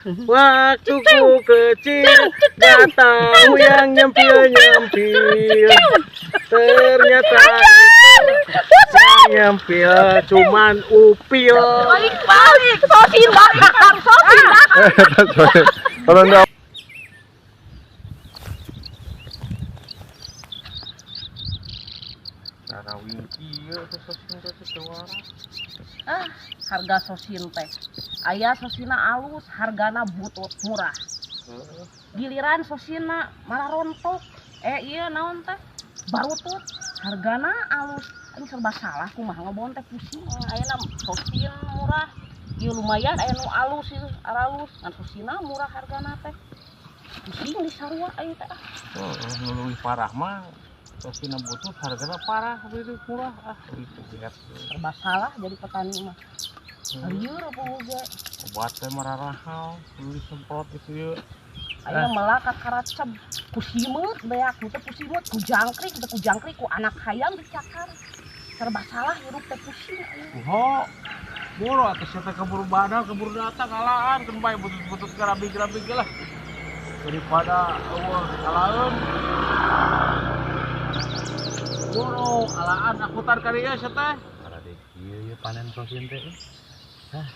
Waktu ku kecil gak tahu yang nyempil-nyempil. Ternyata itu yang nyempil cuman upil. Balik-balik, sosin balik, sosin balik. Kalau enggak Cara wingki ya sosin teh teu. Ah, harga sosin teh. Aya sosina alus, hargana butut murah. Giliran sosina malah rontok. Iya naon teh? Barutut, hargana alus. Ini serba salah kumaha ngobon teh pusing. Ayeuna sosin murah. Ieu lumayan aya nu alus ieu aralus. Ngan sosina murah hargana teh. Pusing di sarua aya teh. Oh, nu leuwih parah mah sosina butut hargana parah itu murah, ah itu lihat. Serba salah jadi petani mah. Lieur apa oge. Obat teh mararahal, kudu disemprot itu ieu. Ayeuna melak ka karaceb ku simeut beak, teu ku simeut ku jangkrik, teu ku jangkrik ku anak hayam dicakar. Serba salah hirup teh pusing ayeuna. Ho. Boro atuh sia teh keburu badal, keburu datang alaan keun bae butut-butut garabig-garabig lah. Daripada eueuh alaeun. Boro alaan akutan ka dieu sia teh. Arade kieu ieu panen sosin teh. Hah.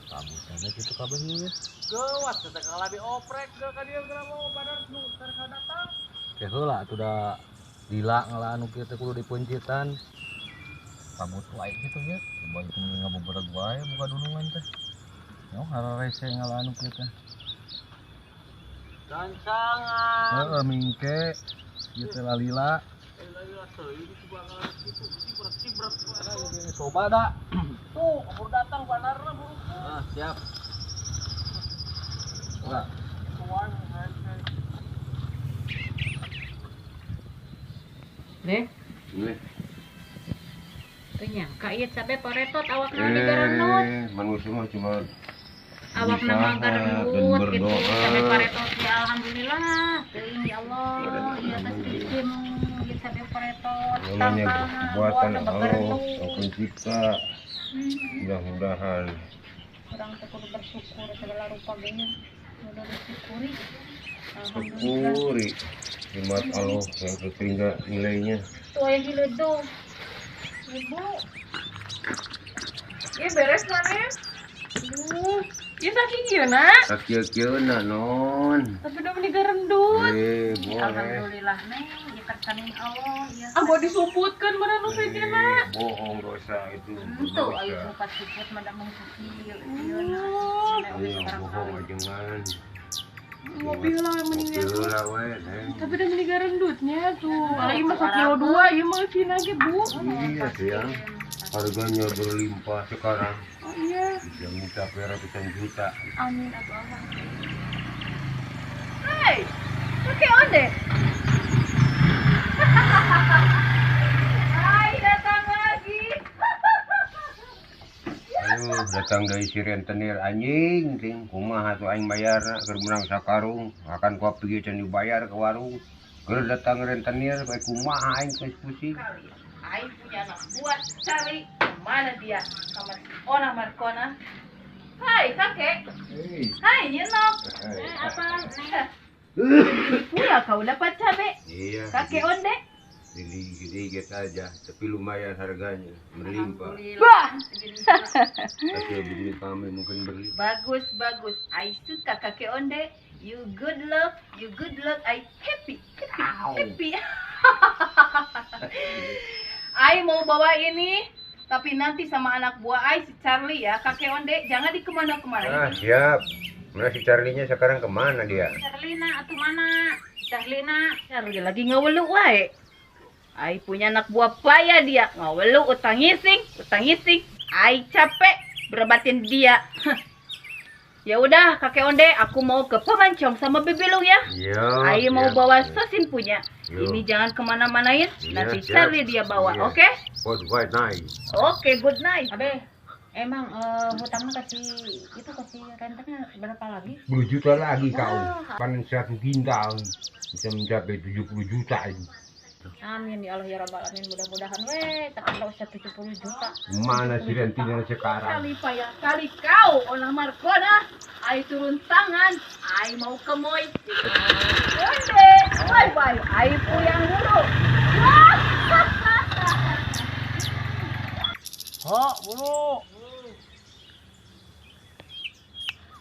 Rambutanna kitu kabeh ieu. Geuwas teh kalah dioprek geus ka dieu geura mau badal nu tareka datang. Teh heula atuh da lila ngalaan nu kieu teh kudu dipencitan. Rambut wae kitu nya. Coba itu ngabebereg wae buka dunungan teh. Nyo hararese ngalaan nu kieu teh. Gancangan. Heeh mingke. Ieu teh lalila. Coba dah. Tuh, keburu datang bandarna buru. Ah, siap. Enggak. Deh. Nih. Teu nyangka ieu cabe paretot awakna di garendut. Manusia mah cuma awakna mah garendut gitu cabe paretot ya alhamdulillah. Teuing ya Allah, di atas rezeki ieu cabe paretot. Namanya buatan Allah, Sang Pencipta. Mudah-mudahan orang teh kudu bersyukur segala rupa ge nya. Kudu disyukuri. Syukuri nikmat Allah yang tertinggal nilainya. Tuh aya hileudeuh. Ibu. Ieu beres mana? Duh, ieu sakieuna. Sakieu-kieuna non. Tapi udah meni garendut. Boleh. Alhamdulillah neng, ieu kersaning Allah ieu. Ah, gua disumputkeun mana nu sejenna. Bohong dosa itu. Henteu aya sumput-sumput mah da mung sakieu ieuna. Ayo bohong ajengan. Ngopi lah mendingan. Ngopi lah we, neng. Tapi udah meni garendutnya tuh. Ala ieu mah sakilo 2, ieu mah eusina ge, Bu. Iya sih ya. Harganya berlimpah sekarang. Oh iya. Bisa mencapai ratusan juta. Amin atuh Allah. Hey, oke onde. Hai, datang lagi. Aduh, datang dari si rentenir anjing, ting kumaha atuh aing bayarna keur menang sakarung, akan kopi ge can dibayar ke warung. Keur datang rentenir bae kumaha aing geus pusing. Aing punya anak buat cari mana dia sama si Ona Markona. Hai kakek. Hey. Hai Yenok. Apa? Pula kau dapat cabe. Iya. Kakek onde. Sedikit aja, tapi lumayan harganya, berlimpah. Wah. Hasil begini kami mungkin berlimpah. Bagus bagus. I suka kakek onde. You good luck, you good luck. I happy, happy, happy. I mau bawa ini, tapi nanti sama anak buah I si Charlie ya, kakek onde, jangan di kemana-kemana. Ah siap. Mana si Charlie-nya sekarang kemana dia? Charlie-na atau mana? Charlie-na, Charlie lagi ngewelu wae. Ai punya anak buah payah dia, ngewelu utang ngising, utang ngising. Ai capek berobatin dia. Ya udah, kakek onde, aku mau ke pemancong sama Bebelung ya. Iya. Ai mau siap. bawa sosin punya. Yo. Ini jangan kemana-manain, Iya, nanti siap. Charlie dia bawa, Iya. oke? Good night. Oke, good night. Abe, emang hutangnya kasih itu kasih rentennya berapa lagi? 10 juta lagi kau. Panen 1 kintal bisa mencapai 70 juta ini. Amin ya Allah ya Rabbal alamin, mudah-mudahan we tak usah 70 juta. Mana si rentenir sekarang? Kali payah kali kau olah Markona, ai turun tangan, ai mau kemoy. Onde, bye bye, ai puyang buru. Ho, buru.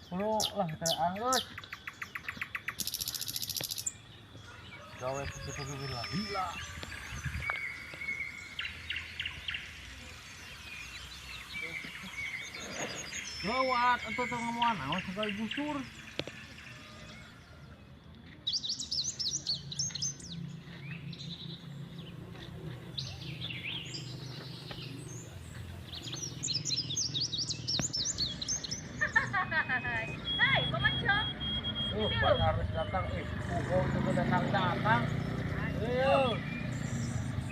Buru lah kita anggus. Gawe putih-putih lah gila. Gawat atau ngomongan naon segala gusur. Hai, Pamancong. Tuh, harus datang, ugo datang. Ayo.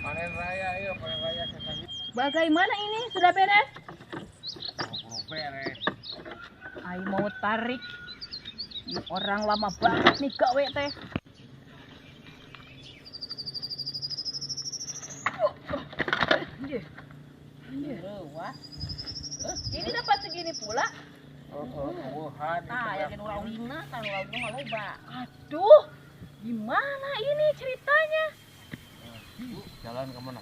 Panen raya, ayo panen raya sesagi. Bagaimana ini? Sudah beres? Belum beres. Ai mau tarik. Ini orang lama banget nih gawe teh. Ini dapat segini pula. Nah, yakin urang lina, tah urang mah loba. Aduh, gimana ini ceritanya? Jalan ke mana?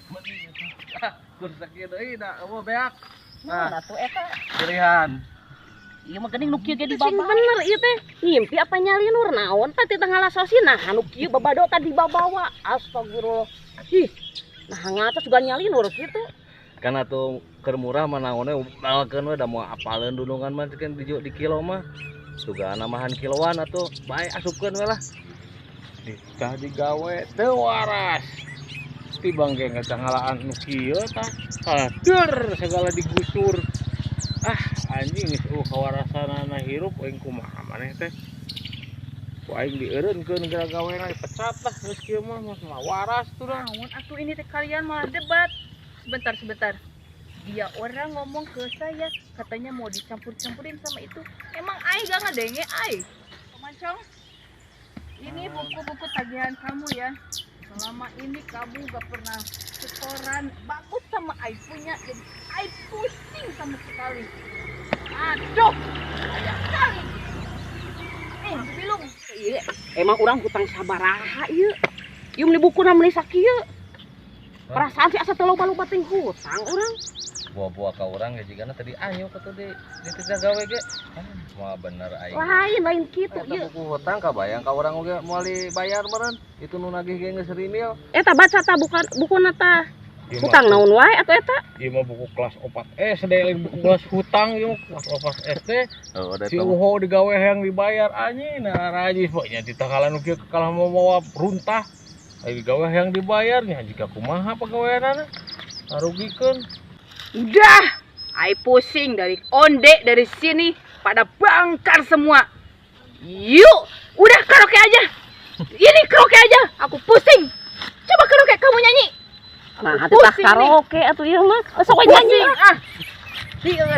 Kur sakieu deui da eueuh beak. Nah, atuh eta pilihan. Ieu mah geuning nu kieu ge dibawa. Bener ieu teh. Ngimpi apa nyalinur naon teh teh ngalah sosin nah nu kieu babado tadi dibawa. Astagfirullah. Ih, nah ngatos juga nyalinur kitu. Kan atuh keur murah mah naonnya balkeun we da moal apaleun dulungan mah kan di kilo mah. Sugana mahan kiloan atuh bae asupkeun we lah. Ditah digawe teu waras. Tibang ge ngalaan nu kieu tah. Kader segala digusur. Ah, anjing geus eueuh kawarasanana hirup aing kumaha maneh teh. Ku aing dieureunkeun gara gawena dipecat lah geus kieu mah mah waras tuh dah. Naon atuh ini teh kalian malah debat. Sebentar, sebentar. Dia orang ngomong ke saya, katanya mau dicampur-campurin sama itu. Emang ai gak ngedenge ai. Pemancong, ini buku-buku tagihan kamu ya. Selama ini kamu gak pernah setoran bagus sama ai punya, jadi ai pusing sama sekali. Aduh, banyak sekali. Bilung. Iya, emang orang hutang sabaraha ieu. Ieu meuli bukuna meuli sakieu. Perasaan sih asa teu loba-loba ting hutang urang. Buah-buah ka urang ge jigana tadi ayo ka tuh di teu gawe ge. Moal bener aing. Lain lain kitu ieu. Buku hutang kabayang ka urang oge moal dibayar meureun. Itu nu nagih ge geus rimil. Eta baca ta bukan bukuna tah. Hutang naon wae atuh eta? Ieu mah buku kelas 4 SD lain buku kelas hutang ieu mah kelas 4 SD. Si Uho digawe hayang dibayar anjing nah rajis poe nya ditakalan nu kieu kalah mau mawa runtah. Ayo digawe hayang dibayarnya jika kumaha pagaweanana arugikeun. Udah, ai pusing dari onde dari sini pada bangkar semua. Yuk, udah karaoke aja. Ini karaoke aja, aku pusing. Coba karaoke kamu nyanyi. Nah, hati tah karaoke atuh ieu mah. Sok we nyanyi ah.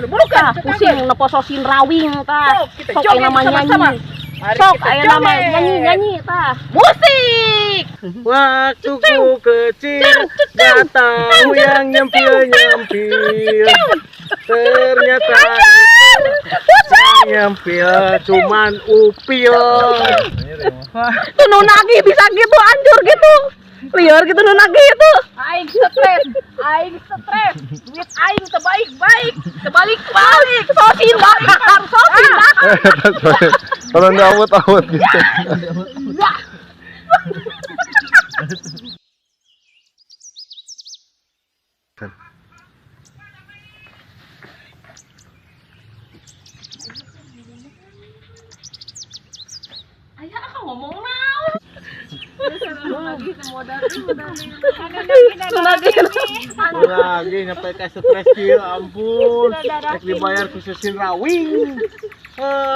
Bukan, pusing nepo sosin rawing tah. Sok nama nyanyi. Sok aya nama nyanyi-nyanyi tah. Musik. Waktu ku kecil gak tahu yang nyempil-nyempil. Ternyata nyempil cuman upil. Tuh nu nagih bisa gitu anjur gitu. Liar gitu nu nagih itu. Aing stres, aing stres. Duit aing terbaik-baik, terbalik-balik. Sosin bakar, sosin bakar. Kalau nggak awet-awet gitu. Ayah, aku ngomong naon. Lagi nyampe ke stres kieu ampun. Rek dibayar ku susin rawing.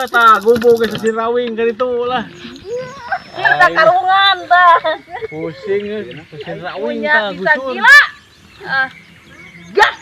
Tah gumbu ke susin rawing kan itu lah. Kita karungan tah. Pusing susin rawing tah bisa gusur. Gila. Gas.